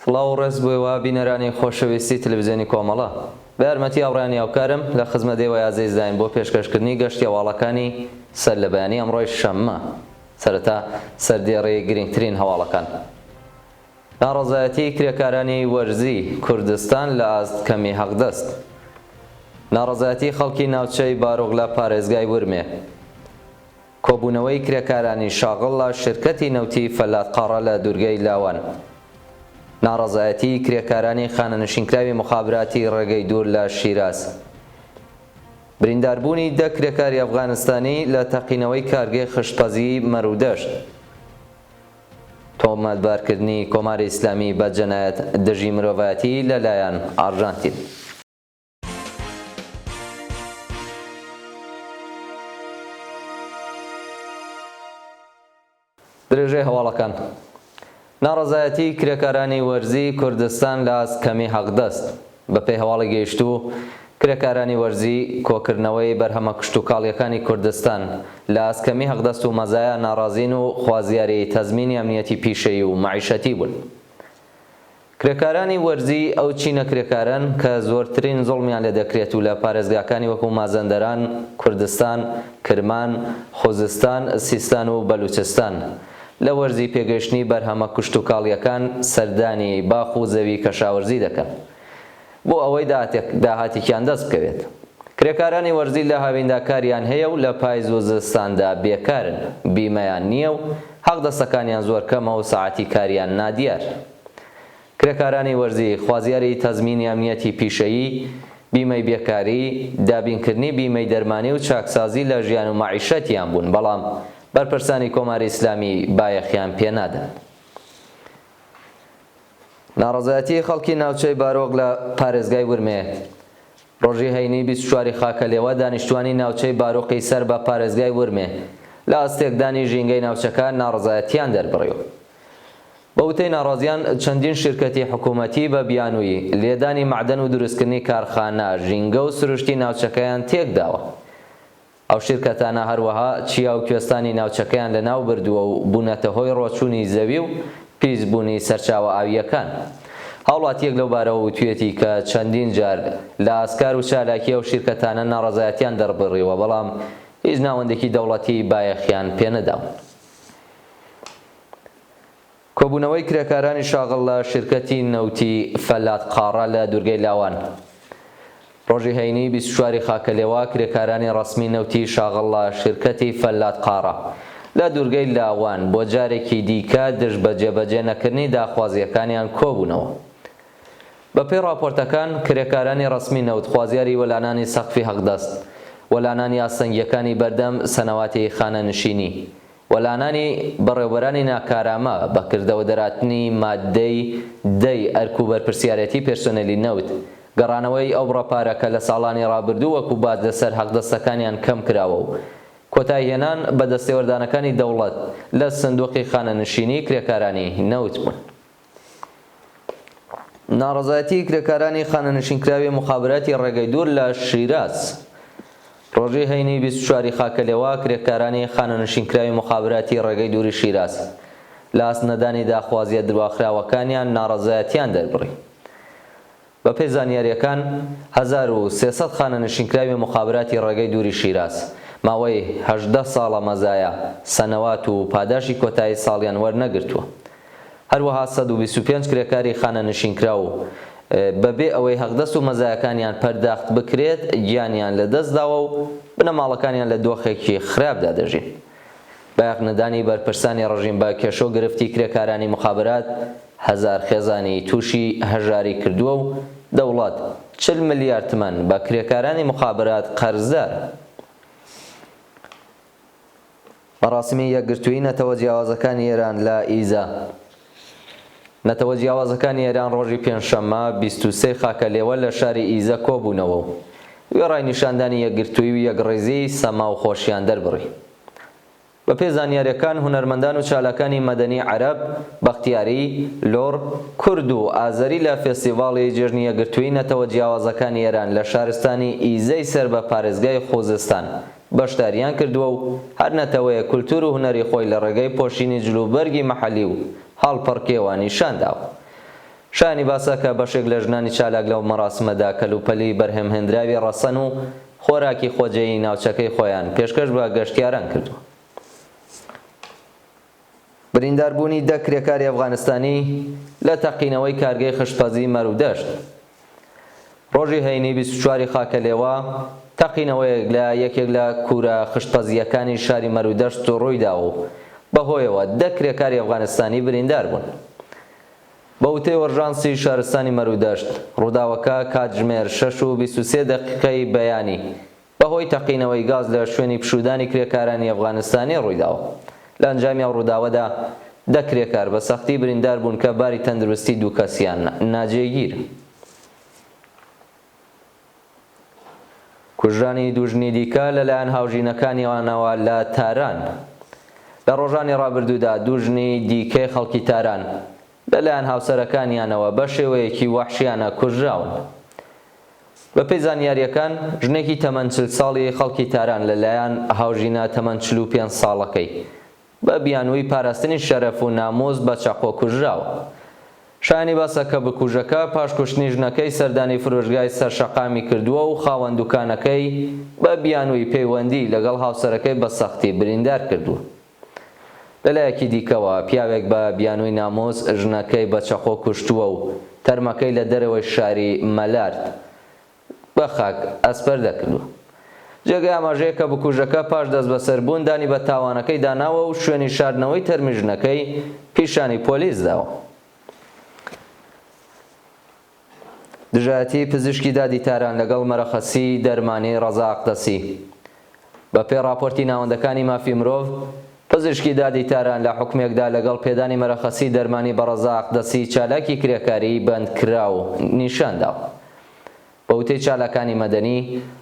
سڵاو و ڕێز بۆ ئێوە بینەرانی خۆشەویستی تەلەفزیۆنی کۆمەڵە. بە یارمەتی هاوڕێیانی هاوکارم لە خزمەت ئێوەی ئازیزداین بۆ پێشکەشکردنی گەشتی هەواڵەکانی سەر لە بەیانی ئەمڕۆی شەممە. سەرەتا سەردێڕی گرینگترین هەواڵەکان. ناڕەزایەتی کرێکارانی وەرزی کوردستان لە ئاست کەمی حەقدەست. ناڕەزایەتی خەڵکی ناوچەی باروغ لە پارێزگای ورمێ. کۆبوونەوەی کرێکارانی شاغڵ لە شرکەتی نەوتی فەلات قاڕە لە دوورگەی لاوان. ناڕەزایەتیی کرێکارانی خانەنشینکراوی موخابراتی ڕێگەی دوور لە شیراز. برینداربوونی دە کرێکاری ئەفغانستانی لە تەقینەوەی کارگەی خشتپەزیی مەرودەشت. تۆمەتبارکردنی کۆماری ئیسلامی بە جەنایەت دژی مرۆڤایەتی لە لایەن ئارژانتین. درێژەی هەواڵەکان ناڕەزایەتی کرێکارانی وەرزی کوردستان لە ئاست کەمی حەقدەست بەپێی هەواڵی گەیشتوو کرێکارانی وەرزی کۆکردنەوەی بەرهەمە کشتوکاڵییەکانی کوردستان لە ئاست کەمی حەقدەست و مەزایا ناڕازین و خوازیاری تەزمینی ئەمنیەتی پیشەیی و مەعیشەتی بوون. کرێکارانی وەرزی ئەو چینە کرێکارەن کە زۆرترین زوڵمیان لێ دەکرێت و لە پارێزگاکانی وەکو مازەندەران، کوردستان، کرمان، خوزستان، سیستان و بەلوچستان لە وەرزی پێگەیشتنی بەرهەمە کشتوکاڵییەکان سەردانی باخ و زەوی کەشاوەرزی دەکەن بۆ ئەوەی داهاتێکیان دەست بکەوێت. کرێکارانی وەرزی لە هاویندا کاریان هەیە و لە پایز و زستاندا بێکارن، بیمەیان نییە و حەقدەستەکانیان زۆر کەمە و سەعاتی کاریان نادیار. کرێکارانی وەرزی خوازیاری تەزمینی ئەمنیەتی پیشەیی، بیمەی بێکاری، دابینکردنی بیمەی دەرمانی و چاکسازی لە ژیان و مەعیشەتیان بوون، بەڵام بەرپرسانی کۆماری ئیسلامی بایەخیان پێ نادەن. ناڕەزایەتیی خەڵکی ناوچەی بارۆک لە پارێزگای ورمێ ڕۆژی هەینی 24 ی خاکەلێوە دانیشتووانی ناوچەی باروقی سەر بە پارێزگای ورمێ لە ئاست تێکدانی ژینگەی ناوچەکە ناڕەزایەتییان دەربڕیوە. بە وتەی ناڕازیان چەندین شیرکەتی حکوومەتی بە بیانووی لێدانی مەعدەن و دروستکردنی کارخانە ژینگە و سروشتی ناوچەکەیان تێکداوە. ئەو شیرکەتانە هەروەها چیا و کوێستانی ناوچەکەیان لەناو بردووە و بوونەتە هۆی ڕۆچوونی زەوی و پیسبوونی سەرچاوە ئاوییەکان. هاوڵاتییەک لەو بارەوە وتویەتی کە چەندین جار لە ئاست کار و چالاکی ئەو شیرکەتانە ناڕەزایەتیان دەربڕیوە، بەڵام هیچ ناوەندێکی دەوڵەتی بایەخیان پێنەداون. کۆبوونەوەی کرێکارانی شاغڵ لە شیرکەتی نەوتی فەلات قاڕە لە دوورگەی لاوان. ڕۆژی هەینی 24 ی خاکەلێوە کرێکارانی ڕەسمی نەوتی شاغڵ لە شیرکەتی فەلات قاڕە لە دوورگەی لاوان بۆ جارێکی دیکە دژ بە جێبەجێ نەکردنی داخوازییەکانیان کۆبوونەوە. بەپێی ڕاپۆرتەکان کرێکارانی ڕەسمی نەوت خوازیاری وەلانانی سەقفی حەقدەست، وەلانانی ئاستەنگییەکانی بەردەم سەنەواتی خانەنشینی، وەلانانی بەڕێوبەرانی ناکارامە بە کردەوە دەراتنی ماددەی دە ی ئەرک و بەرپرسیارێتی پێرسۆنێلی نەوت، گەڕانەوەی ئەو بڕە پارە کە لە ساڵانی ڕابردوو وەکو باج لەسەر حەقدەستەکانیان کەم کراوە و کۆتاییهێنان بە دەستێوەردانەکانی دەوڵەت لە سندوقی خانەنشینی کرێکارانی نەوت بوون. ناڕەزایەتیی کرێکارانی خانەنشینکراوی موخابراتی ڕێگەی دوور لە شیراز ڕۆژی هەینی 24 ی خاکەلێوە کرێکارانی خانەنشینکراوی موخابراتی ڕێگەی دووری شیراز لە ئاست نەدانی داخوازییە درواخراوەکانیان ناڕەزایەتییان دەربڕی. بەپێی زانیارییەکان، 1300 خانەنشینکراوی موخابراتی ڕێگەی دووری شیراز، ماوەی 18 ساڵە مەزایا، سەنەوات و پاداشی کۆتایی ساڵیان وەرنەگرتووە. هەروەها 125 کرێکاری خانەنشینکراو بەبێ ئەوەی حەقدەست و مەزایاکانیان پەرداخت بکرێت گیانیان لەدەستداوە و بنەماڵەکانیان لە دۆخێکی خراپدا دەژین. بایەخ نەدانی بەرپرسانی ڕژیم بە کێشە و گرفتی کرێکارانی موخابرات هەزار خێزانی تووشی هەژاری کردووە و دەوڵەت 40 ملیار تمەن بە کرێکارانی موخابرات قەرزدارە. مەراسیمی یەکگرتوویی نەتەوە جیاوازەکانی ئێران لە ئیزە نەتەوە جیاوازەکانی ئێران ڕۆژی پێنجشەممە 23 خاکەلێوە لە شاری ئیزە کۆبوونەوە و وێڕای نیشاندانی یەکگرتوویی و یەکڕیزی سەما و خۆشیان دەربڕی. بەپێی زانیارییەکان هونەرمەندان و چالاکانی مەدەنی عەرەب، بەختیاری، لوڕ، کورد و ئازەری لە فێستیڤاڵی جێژنی یەکگرتوویی نەتەوە جیاوازەکانی ئێران لە شارستانی ئیزەی سەر بە پارێزگای خوزستان بەشدارییان کردووە و هەر نەتەوەیەک کولتوور و هونەری خۆی لە ڕێگەی پۆشینی جلوبەرگی مەحەلی و هەڵپەڕکێوە نیشان داوە. شایانی باسە کە بەشێک لە ژنانی چالاک لەو مەراسمەدا کەلوپەلی بەرهەمهێندراوی ڕەسەن و خۆراکی خۆجێیی ناوچەکەی خۆیان پێشکەش بە گەشتیاران کردووە. برینداربوونی دە کرێکاری ئەفغانستانی لە تەقینەوەی کارگەی خشتپەزی مەرودەشت. ڕۆژی هەینی 24 ی خاکەلێوە، تەقینەوەیەک لە یەکێک لە کوورە خشتپەزییەکانی شاری مەرودەشت ڕوویدا و بەهۆیەوە دە کرێکاری ئەفغانستانی بریندار بوون. بە وتەی ئۆرژانسی شارستانی مەرودەشت، ڕووداوەکە کاتژمێر شەش و 23 دەقیقەی بەیانی بەهۆی تەقینەوەی گاز لە شوێنی پشوودانی کرێکارانی ئەفغانستانی ڕوویداوە. لە ئەنجامی ئەو ڕووداوەدا دە کرێکار بە سەختی بریندار بوون کە باری تەندروستی دوو کەسیان ناجێگیرە. کوژرانی دوو ژنی دیکە لەلایەن هاوژینەکانیانەوە لە تاران لە ڕۆژانی ڕابردوودا دوو ژنی دیکەی خەڵکی تاران لەلایەن هاوسەرەکانیانەوە بە شێوەیەکی وەحشیانە کوژراون. بەپێی زانیارییەکان، ژنێکی تەمەن 40 ساڵی خەڵکی تاران لەلایەن هاوژینە تەمەن 45 ساڵەکەی بە بیانووی پاراستنی شەرەف و ناموس بە چەقۆ کوژراوە. شایانی باسە کە بکوژەکە پاش کوشتنی ژنەکەی سەردانی فرۆشگای سەر شەقامی کردووە و خاوەن دوکانەکەی بە بیانووی پەیوەندی لەگەڵ هاوسەرەکەی بە سەختی بریندار کردووە. لەلایەکی دیکەوە، پیاوێک بە بیانووی ناموس ژنەکەی بە چەقۆ کوشتووە و تەرمەکەی لە دەرەوەی شاری مەلارد بە خاک ئەسپەردە کردووە. جێگەی ئاماژەیە کە بکوژەکە پاش دەستبەسەربوون دانی بە تاوانەکەی داناوە و شوێنی شاردنەوەی تەرمی ژنەکەی پیشانی پۆلیس داوە. دژایەتی پزیشکی دادی تاران لەگەڵ مەرەخەسیی دەرمانی ڕەزا ئەقدەسی بە پێی ڕاپۆرتی ناوەندەکانی مافی مرۆڤ، پزیشکی دادی تاران لە حوکمێکدا لەگەڵ پێدانی مەرەخەسیی دەرمانی بە ڕەزا ئەقدەسی چالاکی کرێکاریی بەندکراو نیشان داوە. بە وتەی چالاکانی مەدەنی،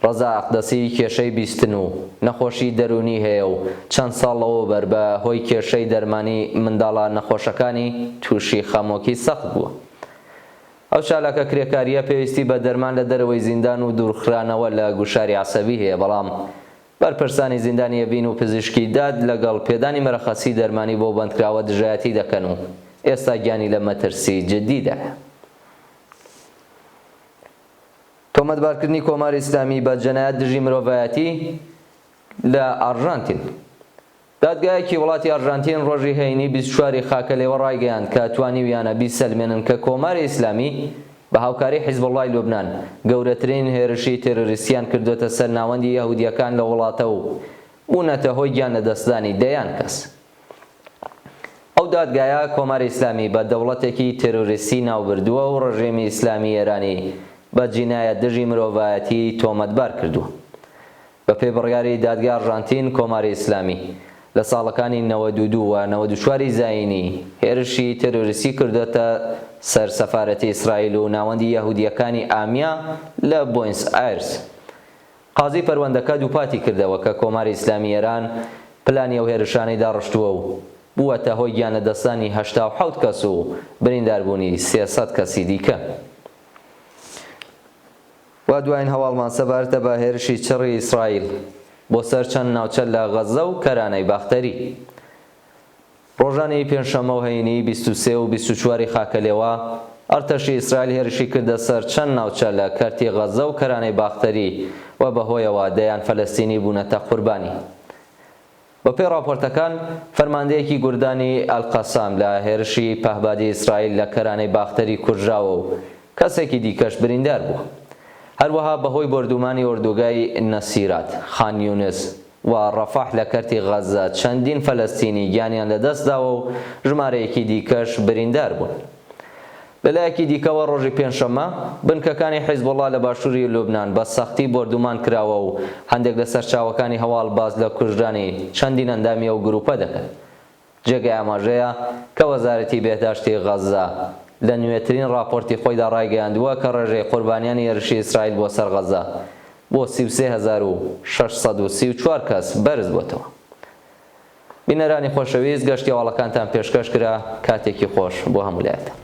ڕەزا ئەقدەسی کێشەی بیستن و نەخۆشیی دەروونی هەیە و چەند ساڵ لەوەوبەر بە هۆی کێشەی دەرمانی منداڵە نەخۆشەکانی تووشی خەمۆکی سەخت بووە. ئەو چالاکە کرێکارییە پێویستی بە دەرمان لە دەرەوەی زیندان و دوورخرانەوە لە گوشاری عەسەبی هەیە، بەڵام بەرپرسانی زیندانی ئێڤین و پزیشکی داد لەگەڵ پێدانی مەرەخەسی دەرمانی بەو بەندکراوە دژایەتی دەکەن و ئێستا گیانی لە مەترسی جددیدایە. تۆمەتبارکردنی کۆماری ئیسلامی بە جەنایەت دژی مرۆڤایەتی لە ئارژانتین. دادگایەکی وڵاتی ئارژانتین ڕۆژی هەینی 24 ی خاکەلێوە ڕایگەیاند کە توانیویانە بیسەلمێنن کە کۆماری ئیسلامی بە هاوکاری حیزبوڵڵای لوبنان گەورەترین هێرشی تێرۆریستیان کردۆتە سەر ناوەندی یەهودییەکان لەو وڵاتە و بوونەتە هۆی گیانلەدەستدانی دەیان کەس. ئەو دادگایە کۆماری ئیسلامی بە دەوڵەتێکی تێرۆریستی ناوبردووە و ڕژێمی ئیسلامی ئێرانی بە جینایەت دژی مرۆڤایەتی تۆمەتبار کردووە. بە پێی بڕیاری دادگای ئارژانتین، کۆماری ئیسلامی لە ساڵەکانی 92 و 94 ی زایینی هێرشی تێرۆریستی کردۆتە سەر سەفارەتی ئیسرائیل و ناوەندی یەهودییەکانی ئامیا لە بۆینس ئایرس. قازی پەروەندەکە دووپاتی کردەوە کە کۆماری ئیسلامی ئێران پلانی ئەو هێرشانەی داڕشتووە و بووەتە هۆی گیانلەدەستدانی 87 کەس و برینداربوونی 300 کەسی دیکە. و دوایین هەواڵمان سەبارەتە بە هێرشی چڕی ئیسرائیل بۆ سەر چەند ناوچە لە غەززە و کەرانەی باختەری. ڕۆژانی پێنجشەممە و هەینی 23 و 24 ی خاکەلێوە، ئەرتەشی ئیسرائیل هێرشی کردە سەر چەند ناوچە لە کەرتی غەززە و کەرانەی باختەری و بەهۆیەوە دەیان فەلەستینی بوونەتە قوربانی. بەپێی ڕاپۆرتەکان، فەرماندەیەکی گوردانی ئەلقەسام لە هێرشی پەهبادی ئیسرائیل لە کەرانەی باختەری کوژراوە و کەسێکی دیکەش بریندار بووە. هەروەها بەهۆی بۆردومانی ئۆردوگای نەسیرات، خان یونس، و ڕەفەح لە کەرتی غەززە چەندین فەلەستینی گیانیان لەدەستداوە و ژمارەیەکی دیکەش بریندار بوون. لەلایەکی دیکەوە ڕۆژی پێنجشەممە، بنکەکانی حیزبوڵڵا لە باشووری لوبنان بە سەختی بۆردومان کراوە و هەندێک لە سەرچاوەکانی هەواڵ باس لە کوژرانی چەندین ئەندامی ئەو گرووپە دەکەن. جێگەی ئاماژەیە کە وەزارەتی بێهداشتی غەززە لە نوێترین ڕاپۆرتی خۆیدا ڕایگەیاندووە کە ڕێژەی قوربانیانی هێرشی ئیسرائیل بۆ سەر غەززە بۆ 33,634 کەس بەرزبووەتەوە. بینەرانی خۆشەویست گەشتی هەواڵەکانتان پێشکەش کرا، کاتێکی خۆش بۆ هەموو لایەکتان.